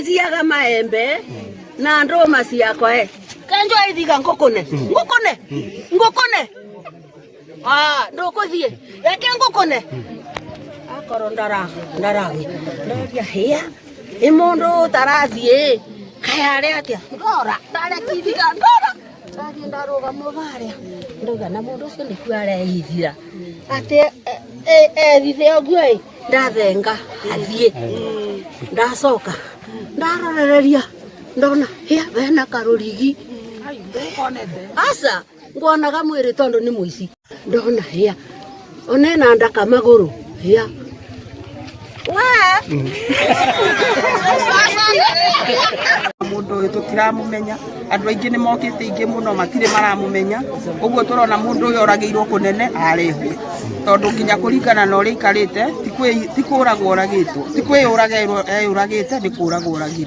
Njiaga maembe na ndũma ciakwa e kenjwa ithiga ngũkũne ngũkũne ngũkũne. Ah, ndũkũthiĩ reke ngũkũne akorwo ndara ndarathi ndoria hĩa ĩ mũndũ ũtarathiĩ kaĩ arĩ atĩa ndora ndarekithiga ndora ndathiĩ ndarũgama harĩa ndauga na mũndũ ũcio nĩkuo areithira atĩ ethithe ũguo ĩ ndathenga athiĩ ndacoka ndarorereria ndona hĩa bena karũrigi aca ngwonaga mwĩrĩ tondũ nĩ mũici ndona hĩa onena ndaka magũrũ hĩa Mũndũ ũyũ tũtiramũmenya, andũ aingĩ nĩ mokĩte aingĩ mũno matirĩ maramũmenya, ũguo tũrona mũndũ ũyũ oragĩirwo kũnene arehwo, tondũ nginya kũringana na ũrĩa aikarĩte ti kũragwo oragĩtwo, ti kwĩyũraga eyũragĩte nĩ kũragwo oragirwo.